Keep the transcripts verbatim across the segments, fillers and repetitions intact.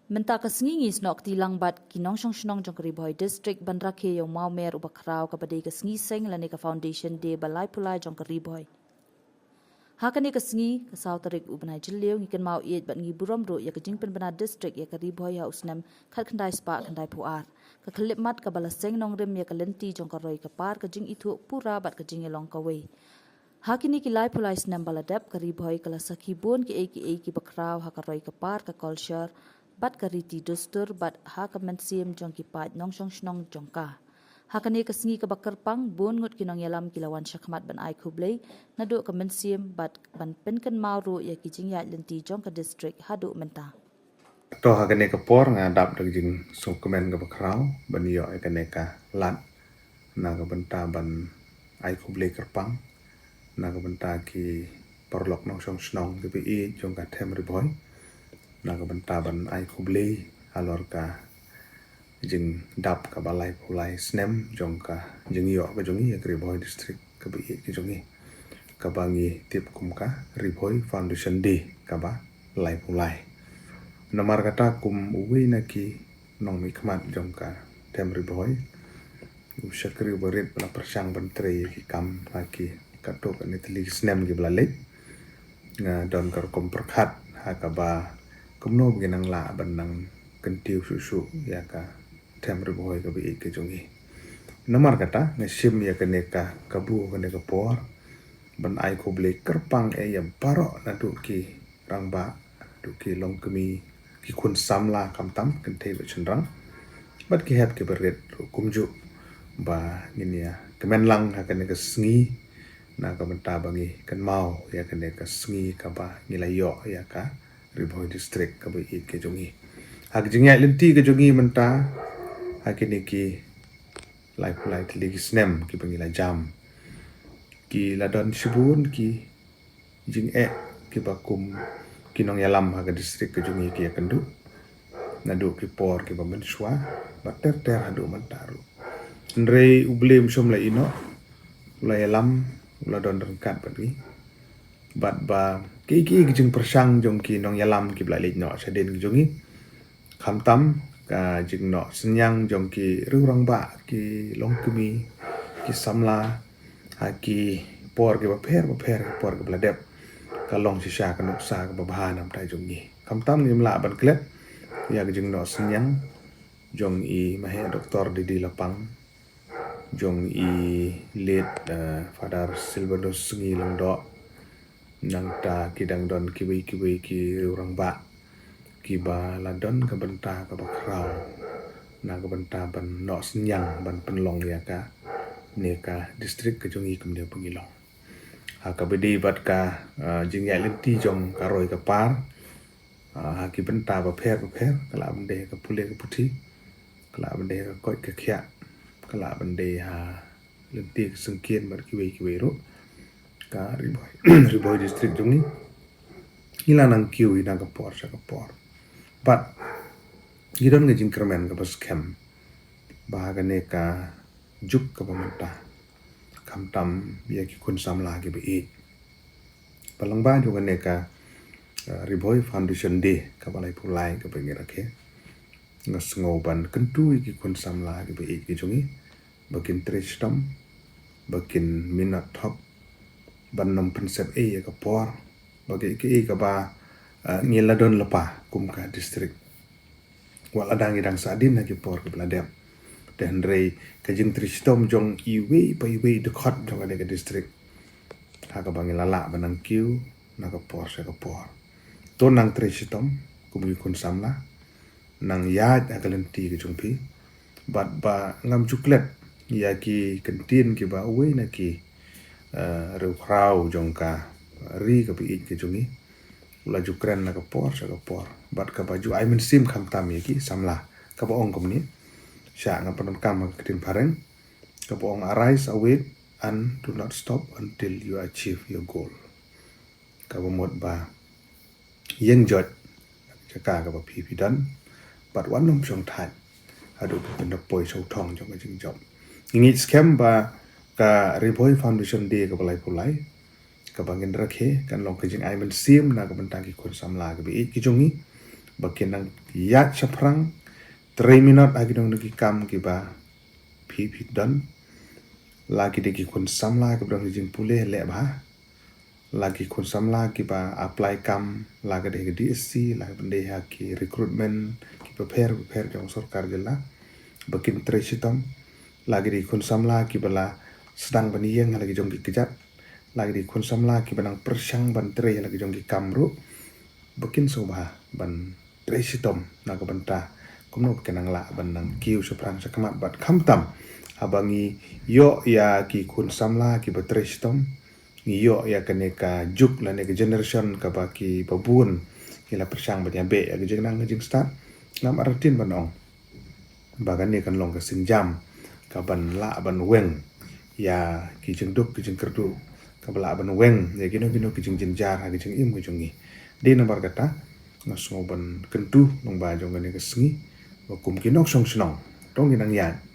Mynta ka sngi ngi snoh kti lang bad ki nongshong shnong jong ka Ri Bhoi District ban rakhe ïa u Mawmer uba khraw, kaba dei ka sngi seng lane ka Foundation Day ba laiphew lai jong ka Ri Bhoi. Ha kane ka sngi, ka saw tarik u bnai Jylliew, ngi kynmaw ïeit bad ngi burom ruh ïa ka jingpynbna district ïa ka Ri Bhoi ha u snem khatkhyndai spah khyndaiphew ar. Ka khyllipmat kaba la seng nongrim ïa ka lynti jong ka roi ka par, ka jingithuh pura bad ka jingïalong kawei. Ha kine ki laiphew lai snem ba la dep, ka Ri Bhoi ka la sakhi bun kiei kiei kiba khraw ha ka roi ka par, ka culture bad ka riti dustur, bad ha ka mynsiem jong ki paid nongshong shnong jong ka. Ha kane ka sngi kaba kyrpang, bun ngut ki nongïalam ki la wan shakhmat ban ai khublei naduh ka mynsiem bad ban pynkynmaw ruh ïa ki jingïaid lynti jong ka district haduh mynta. To, ha kane ka por nga dap da ka jingsngewkmen kaba khraw ban ïoh ïa kane ka lad na ka bynta ban ai khublei kyrpang na ka bynta ki paralok nongshong shnong kiba ïeit jong ka Them Ri Bhoi, na ka bynta ban ai khublei halor ka jingdap kaba laiphew lai snem jong ka jingïoh ka jong ngi ïa ka Ri Bhoi District kaba ïeit ka jong ngi, kaba ngi tip kum ka Ri Bhoi Foundation Day kaba laiphew lai. Namar kata, kum uwei na ki nongmihkhmat jong ka Them Ri Bhoi, u shakri uba rit ba la pyrshang ban trei ïa ki kam ha ki katto katne tylli ki snem kiba la leit, nga don ka rukom pyrkhat ha kaba kumno ba ngi nang lah ban nang kyntiew shuh shuh ïa ka Them Ri Bhoi kaba ïeit ka jong ngi. Namar kata, nga shim ïa kane ka kabu, kane ka por ban ai khublei kyrpang eh ïa baroh, naduh ki rangbah, naduh ki longkmie, ki khun samla khamtam, kynthei bad shynrang, bad ki hep kiba rit ruh kumjuh, ba ngin ïa kmen lang ha kane ka sngi na ka bynta ba ngi kynmaw ïa kane ka sngi kaba ngi la ïoh ïa ka Ri Bhoi District kaba ïeit ka jong ngi. Ha ka jingïaid lynti ka jong ngi mynta, ha kine ki laiphew lai tylli ki snem kiba ngi la jam, ki la don shibun ki jingeh kiba kum ki nongïalam ha ka district ka jong ngi ki ïakynduh, naduh ki por kiba mynshuwa bad ter ter haduh mynta ruh. Hynrei U Blei um shym la ïehnoh, u la ïalam, u la don ryngkat bad ngi. Bad ba kiei kiei ki jingpyrshang jong ki nongïalam kiba la leit noh shadien ki jong ngi, khamtam ka jingnoh synñiang jong ki riew rangbah, ki longkmie, ki samla, ha ki por kiba pher bapher, ki por kiba la dep, ka long shisha ka nuksa kaba bha na bynta jong ngi. Khamtam ngim lah ban klet ïa ka jingnoh synñiang jong i Maheh Doktor D D Lapang, jong i late, eh, Father Silvanus Sngi Lyngdoh, nangta ki dang don kiwei kiwei ki riew rangbah kiba la don ka bynta kaba khraw na ka bynta ban noh synñiang, ban pynlong ïa kane ka district ka jong ngi kumne ba ngi long. Ha kaba ïadei bad ka, eh, jingïaid lynti jong ka roi ka par, ah, ha ki bynta bapher bapher, ka lah ban dei ka pule ka puthi, ka lah ban dei ka koit ka khiah, ka lah ban dei ha lynti ka syngkien bad kiwei kiwei ruh. Ka Ri Bhoi, Ri Bhoi District jong ngi, ngi la nang kiew na ka por sha ka por. Bad ngi don ka jingkyrmen kaba skhem ba ha kane ka juk kaba mynta, khamtam ïa ki khun samla kiba ïeit, ba lyngba jong kane ka, eh, Ri Bhoi Foundation Day kaba laiphew lai kaba ngi rakhe, nga sngew ban kyntu ïa ki khun samla kiba ïeit ki jong ngi ba kin trei shitom, ba kin minot thop, ban nym pynsep ei ïa ka por, ba kiei kiei kaba, eh, ngi la don lypa kum ka district, wat la dang, ngi dang sahdien ha ki por kiba la dep. Te hynrei ka jingtrei shitom jong iwei pa iwei dkhot jong kane ka district, ha kaba ngi la lah ban nang kiew na ka por sha ka por. To nang trei shitom kum ki khun samla, nang ïaid ha ka lynti ka jong phi, bad ba ngam ju klet ïa ki kyntien kiba uwei na ki, eh, riewkhraw jong ka ri kaba ïeit ka jong ngi u la ju kren na ka por sha ka por, bad kaba ju ai mynsiem khamtam ïa ki samla, kaba ong kumne, sha nga pyndonkam ha ka ktien phareng, kaba ong, "Arise, awake, and do not stop until you achieve your goal." Kaba mut ba ïeng joit jaka kaba phi phi don, bad wat nym shong thait haduh ba phin da poi sha u thong jong ka jingjop. Ngi ngeit skhem ba ka Ri Bhoi Foundation Day kaba laiphew lai kaba ngin rakhe kan long ka jingai mynsiem na ka bynta ki khun samla kiba ïeit ki jong ngi, ba kin nang ïaid shaphrang trei minot ha kino kino ki kam kiba phi phi don. La ki dei ki khun samla kiba don ki jingpule, leh bha. La ki khun samla kiba apply kam, la ka dei ha ki D S C, la ka dei ha ki recruitment kiba pher ba pher jong sorkar jylla, ba kin trei shitom. La ki dei khun samla kiba la sdang ban ïeng ha la ki jong ki kjat. La ki dei khun samla kiba nang pyrshang ban trei ha la ki jong ki kam ruh, ba kin sngewbha ban trei shitom na ka bynta kumno ba kin nang lah ban nang kiew shaphrang shakhmat. Bad khamtam haba ngi ïoh ïa ki khun samla kiba trei shitom, ngi ïoh ïa kane ka juk lane ka generation kaba kiba bun ngi la pyrshang ban ïabeh ïa ka jingnang ka jingstad. Ngam artatien ban ong ba kane kan long ka sienjam kaban lah ban weng ïa ki jingduk ki jingkyrduh, kaba lah ban weng ïa kino kino ki jingjynjar ha ki jingim ki jong ngi. Dei namar kata nga sngew ban kyntu lyngba jong kane ka sngi ba kum ki nongshong shnong to ngin nang ïaid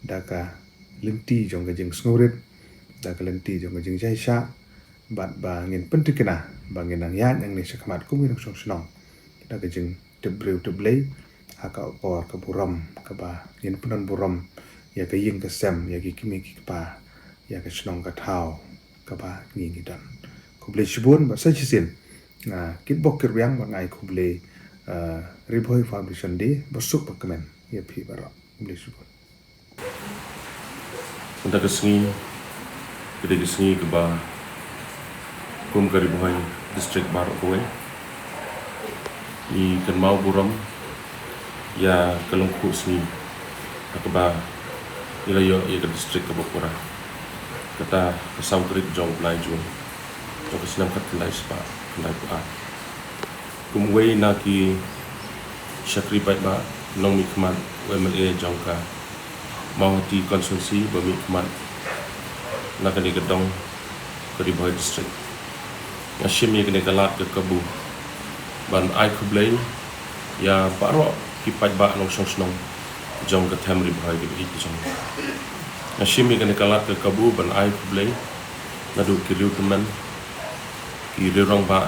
da ka lynti jong ka jingsngewrit, da ka lynti jong ka jingjai shah, bad ba ngin pyntikna ba ngin nang ïaid nangne shakhmat kum ki nongshong shnong da ka jingtip briew tip Blei ha ka akor ka burom, kaba ngin pyndon burom ïa ka ïing ka sem, ïa ki kmie ki kpa, ïa ka shnong ka thaw kaba ngi ngi don. Khublei shibun bad sa shisien nga kitbok kitrwiang bad nga ai khublei, eh, Ri Bhoi Foundation Day basuk bakmen ïa phi baroh. Khublei shibun. Mynta ka sngi ka dei ka sngi kaba kum ka Ri Bhoi District baroh kawei ngi kynmaw burom ïa ka lyngkhuh sngi ha kaba ngi la ïoh ïa ka district kaba pura. Kata ka saw tarik jong u bnai Jun jong ka snem khatkhyndai spah khyndaiphew ar. Kum uwei na ki shakri paidbah, nongmihkhmat u M L A jong ka Mawhati constituency ba mihkhmat na kane ka dong ka Ri Bhoi District, nga shim ïa kane ka lad ka kabu ban ai khublei ïa baroh ki paidbah nongshong shnong jong ka them Ri Bhoi kaba ïeit ka jong ngi. Nga shim ïa kane ka lad ka kabu ban ai khublei naduh ki riewtymmen, ki riewrangbah,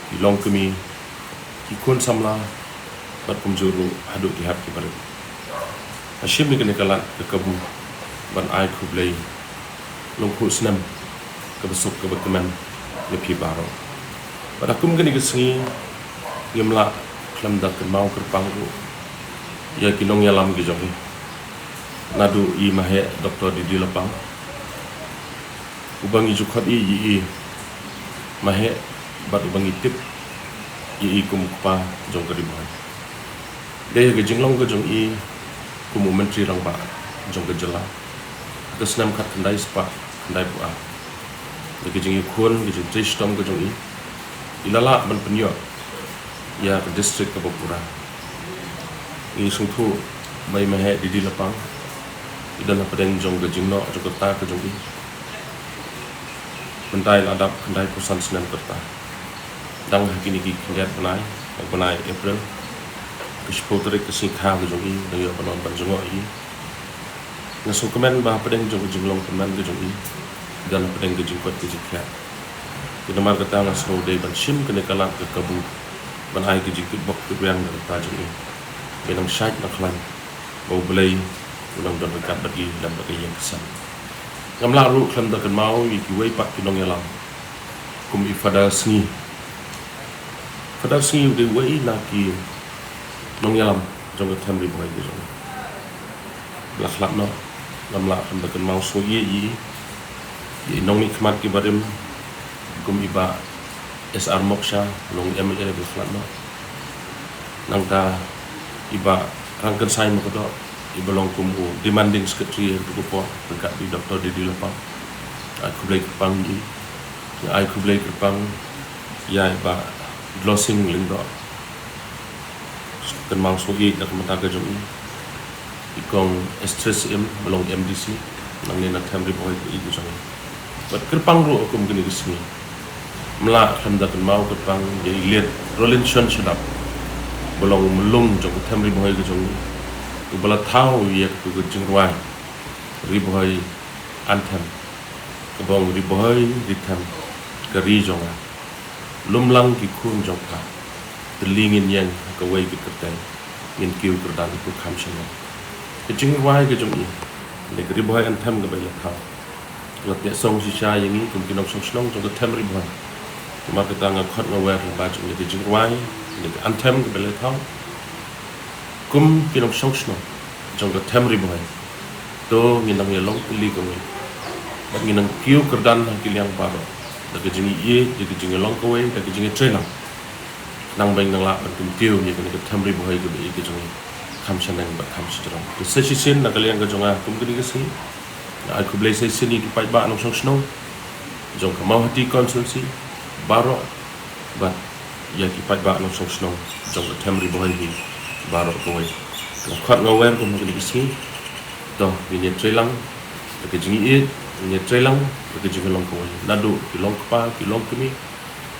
ki longkmie, ki khun samla, bad kumjuh ruh haduh ki hep ki barit. Nga shim ïa kane ka lad ka kabu ban ai khublei lyngkhuh snem kaba suk kaba kmen ïa phi baroh. Bad ha kum kane ka sngi ngim lah khlem da kynmaw kyrpang ruh ïa ki nongïalam ki jong ngi, naduh i Maheh Doctor D D Lapang, uba ngi ju khot ïa i Maheh bad uba ngi tip ïa i kum u kpa jong ka Ri Bhoi. Dei ha ka jinglong ka jong i kum u Myntri Rangbah jong ka jylla ha ka snem khatkhyndai spah khyndaiphew ar, da ka jingïakhun, ka jingtrei shitom ka jong i, i la lah ban pynïoh ïa ka district kaba pura. Ngi sngewthuh ba i Maheh D D Lapang i don hapdeng jong ka jingnoh jong ka rta ka jong i. Mynta i la dap khyndaiphew san snem ka rta. Dang ha kine ki khyndiat bnai, ha u bnai April, ka shiphew tarik ka sngi kha ka jong i, dang ïoh ban wan ban jngoh ïa i. Nga sngewkmen ba hapdeng jong ka jinglong kmen ka jong i, i don hapdeng ka jingkoit ka jingkhiah. Te namar kata nga sngew dei ban shim kane ka lad ka kabu ban ai ka jingkitbok kitrwiang na ka rta jong i. Ba nang shait nang khlaiñ, ba U Blei un nang don ryngkat bad i lem bad ka ïing ka sem. Ngam lah ruh khlem da kynmaw ïa kiwei pat ki nongïalam kum i Father Sngi. Father Sngi u dei uwei na ki nongïalam jong ka them Ri Bhoi ka jong ngi. La khlad noh, ngam lah khlem da kynmaw sngewieit ïa i, ïa i nongmihkhmat ki barim kum i Bah S R Moksha, long M L A ba khlad noh. Nangta i Bah Rangkynsai Mukhodoh, iba long kum u demanding secretary ha kato ka por ryngkat i Doctor D D Lapang. Ai khublei kyrpang ïa i. Ai khublei kyrpang ïa i Bah Dlosing Lyngdoh. Kynmaw sngewieit na ka bynta ka jong i. I Kong Esther Syiem, ba long M D C nangne na them Ri Bhoi kaba ïeit ka jong ngi. Bad kyrpang ruh ha kum kine ki sngi, ngam lah khlem da kynmaw kyrpang ïa i Late Rolinson Shadap, ba long u myllung jong ka them Ri Bhoi ka jong ngi, uba la thaw ïa kato ka jingrwai Ri Bhoi Anthem, kaba ong: Ri Bhoi Ri Them ka ri jong nga, lum lang ki khun jong pha, tylli ngin ïeng ha kawei ka kyrteng, ngin kiew kyrdan ïa u kham shaneng. Ka jingrwai ka jong i, ne ka Ri Bhoi Anthem kaba i la thaw, la teh song shisha ïa ngi kum ki nongshong shnong jong ka Them Ri Bhoi. Namar kata nga khot nga wer lyngba jong kane ka jingrwai, kane ka anthem kaba i la thaw, kum ki nongshong shnong jong ka Them Ri Bhoi, to ngin nang ïalong kylli kawei, bad ngin nang kiew kyrdan ha ki liang baroh, da ka jingïeit, da ka jingïalong kawei, da ka jingïatreilang, khnang ba ngin nang lah ban kyntiew ïa kane ka Them Ri Bhoi kaba i ka jong ngi kham shaneng bad kham shajrong. Te sa shisien na ka liang ka jong nga kum kane ka sngi, nga ai khublei sa shisien ïa ki paidbah nongshong shnong jong ka Mawhati constituency baroh, bad ïa ki paidbah nongshong shnong jong ka Them Ri Bhoi hi baroh kawei. Nga khot nga wer kum kane ka sngi, to ngin ïatreilang da ka jingïeit, ngin ïatreilang da ka jingïalong kawei, naduh ki longkpa, ki longkmie,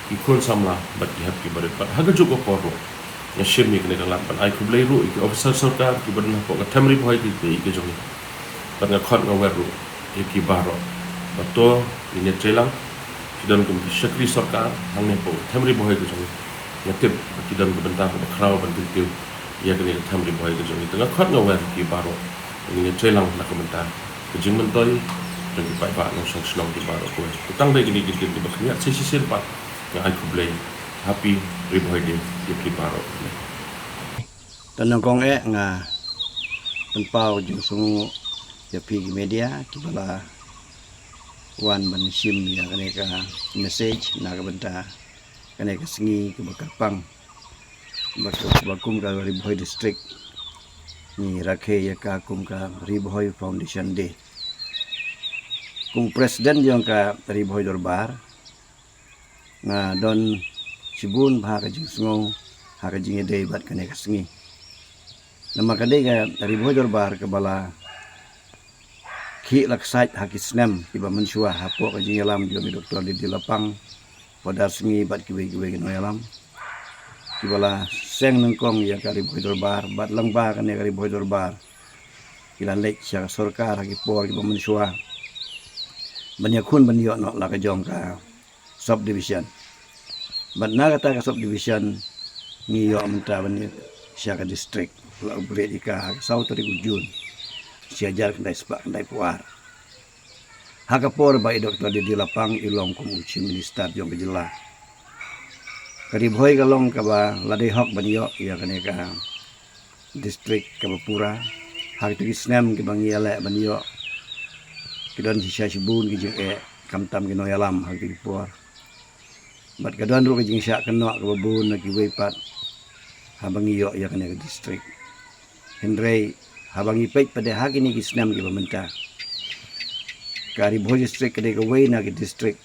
ki khun samla bad ki hep ki barit. Bad ha kajuh ka por ruh, nga shim ïa kane ka lad ban ai khublei ruh ïa ki officer sorkar kiba don hapoh ka Them Ri Bhoi kaba i ka jong ngi. Bad nga khot nga wer ruh ïa ki baroh ba to ngin ïatreilang. Ki don kum ki shakri sorkar hangne hapoh ka Them Ri Bhoi ka jong ngi. Nga tip ba ki don ka bynta kaba khraw ban kyntiew ïa kane ka Them Ri Bhoi ka jong ngi. Te nga khot nga wer ïa ki baroh, ngin ïatreilang na ka bynta ka jingmyntoi jong ki paidbah nongshong shnong ki baroh kawei. Te tang dei kine ki ktien kiba khyndiat, sa shisien pat nga ai khublei, Happy Ri Bhoi Day ïa ki baroh kawei. Te nyngkong eh nga pynpaw ka jingsngewnguh ïa phi ki media kiba la wan ban shim ïa kane ka message na ka bynta kane ka sngi kaba kyrpang, ba, ba kum ka Ri Bhoi District ngi rakhe ïa ka kum ka Ri Bhoi Foundation Day. Kum president jong ka Ri Bhoi Dorbar, nga don shibun bha ka jingsngew ha ka jingïadei bad kane ka sngi. Namar ka dei ka Ri Bhoi Dorbar kaba la khih la ksait ha ki snem kiba mynshuwa hapoh ka jingïalam jong i Doctor D D Lapang, Phadar Sngi bad kiwei kiwei ki nongïalam kiba la seng nyngkong ïa ka Ri Bhoi Dorbar, bad lyngba kane ka Ri Bhoi Dorbar ki la leit sha ka sorkar ha ki por kiba mynshuwa ban ïakhun ban ïoh noh la ka jong ka subdivision. Bad na kata ka subdivision ngi ïoh mynta ban ïa sha ka district, la upgrade ïa ka ha ka saw tarik u June, shi hajar khyndai spah khyndaiphew ar. Ha ka por ba i Doctor D D Lapang i long kum u Chief Minister jong ka jylla, ka Ri Bhoi ka long kaba la dei hok ban ïoh ïa kane ka district kaba pura. Ha kito ki snem kiba ngi ïaleh ban ïoh, ki don shisha shibun ki jingeh, khamtam ki nongïalam ha kito ki por. Bad ka don ruh ka jingshah kynnoh kaba bun na kiwei pat haba ngi ïoh ïa kane ka district. Hynrei haba ngi peit pat de ha kine ki snem kiba mynta, ka Ri Bhoi District ka dei kawei na ki district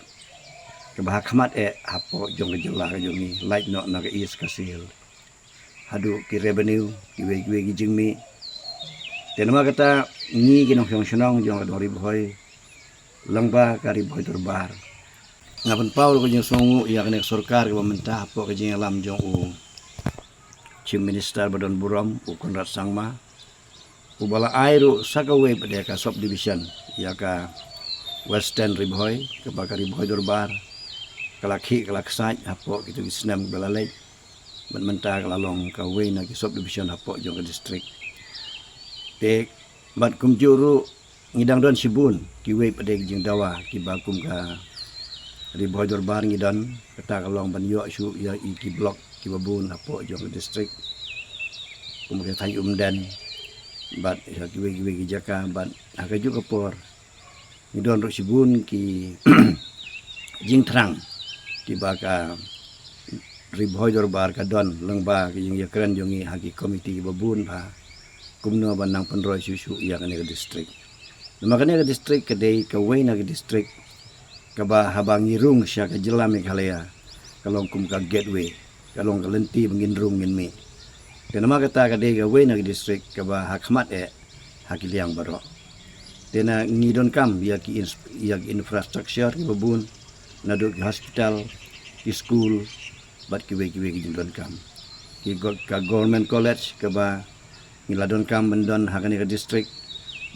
kaba ha khmat eh hapoh jong ka jylla ka jong ngi, lait noh na ka East Khasi Hills haduh ki revenue, kiwei kiwei ki jingmih. Te namar kata ngi ki nongshong shnong jong ka dong Ri Bhoi lyngba ka Ri Bhoi Dorbar, nga pynpaw ruh ka jingsngewnguh ïa kane ka sorkar kaba mynta hapoh ka jingïalam jong u Chief Minister ba don burom, u Conrad Sangma, uba la ai ruh sa kawei pat de ka subdivision ïa ka Western Ri Bhoi, kaba ka Ri Bhoi Dorbar ka la khih ka la ksait hapoh kito ki snem kiba la leit. Bad mynta ka la long kawei na ki subdivision hapoh jong ka district. Te bad kumjuh ruh ngi dang don shibun kiwei pat de ki jingdawa kiba kum ka Ri Bhoi Dorbar ngi don, kata ka long ban ïoh shuh ïa i ki block kiba bun hapoh jong ka district, kum ka thaiñ Umden bad ïa kiwei kiwei ki jaka. Bad ha kajuh ka por ngi don ruh shibun ki jingthrang kiba ka Ri Bhoi Dorbar ka don lyngba ki jingïakren jong ngi ha ki komiti kiba bun bha, kumno ban nang pynroi shuh shuh ïa kane ka district. Namar kane ka district ka dei kawei na ki district kaba haba ngi rung sha ka jylla Meghalaya ka long kum ka gateway, ka long ka lynti ba ngin rung ngin mih. Te namar kata ka dei kawei na ki district kaba ha khmat eh ha ki liang baroh. Te na ngi donkam ïa ki ins-, ïa ki infrastructure kiba bun, naduh ki hospital, ki school bad kiwei kiwei ki jingdonkam. Ki go-, ka government college kaba ngi la donkam ban don ha kane ka district,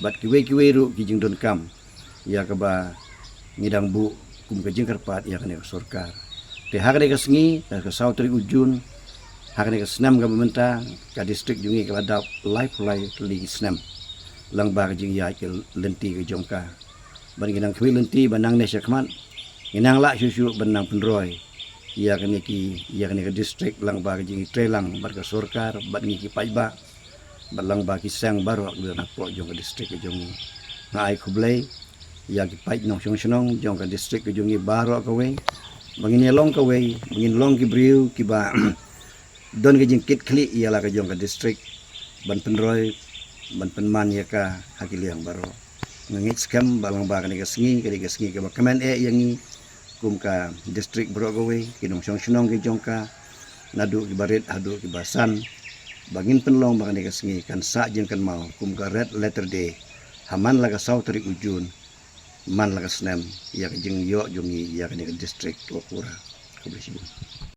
bad kiwei kiwei ruh ki jingdonkam ïa kaba ngi dang buh kum ka jingkyrpad ïa kane ka sorkar. Te ha kane ka sngi, ka saw tarik u June, Ha kane ka snem kaba mynta, ka district jong ngi ka la dap laiphew lai tylli ki snem lyngba ka jingïaid ka lynti ka jong ka. Bad ngi nang khmih lynti ba nangne shakhmat ngi nang lah shuh shuh ban nang pynroi ïa kane ki, ïa kane ka district lyngba ka jingïatreilang bad ka sorkar bad ngi ki paidbah bad lyngba ki seng baroh kiba don hapoh jong ka district ka jong ngi. Nga ai khublei ïa ki paid nongshong shnong jong ka district ka jong ngi baroh kawei, ba ngin ïa long kawei, ba ngin long ki briew kiba don ka jingkitkhlieh ïa la ka jong ka district, ban pynroi, ban pynman ïa ka ha ki liang baroh. Nga ngeit skhem ba lyngba kane ka sngi, kane ka sngi kaba kmen eh ïa ngi kum ka district baroh kawei, ki nongshong shnong ki jong ka, naduh kiba rit haduh kiba san, ba ngin pynlong ba kane ka sngi kan sah jingkynmaw kum ka Red Letter Day ha man la ka saw tarik u Jun man la ka snem, ïa ka jingïoh jong ngi ïa kane ka district kaba pura. Khublei shibun.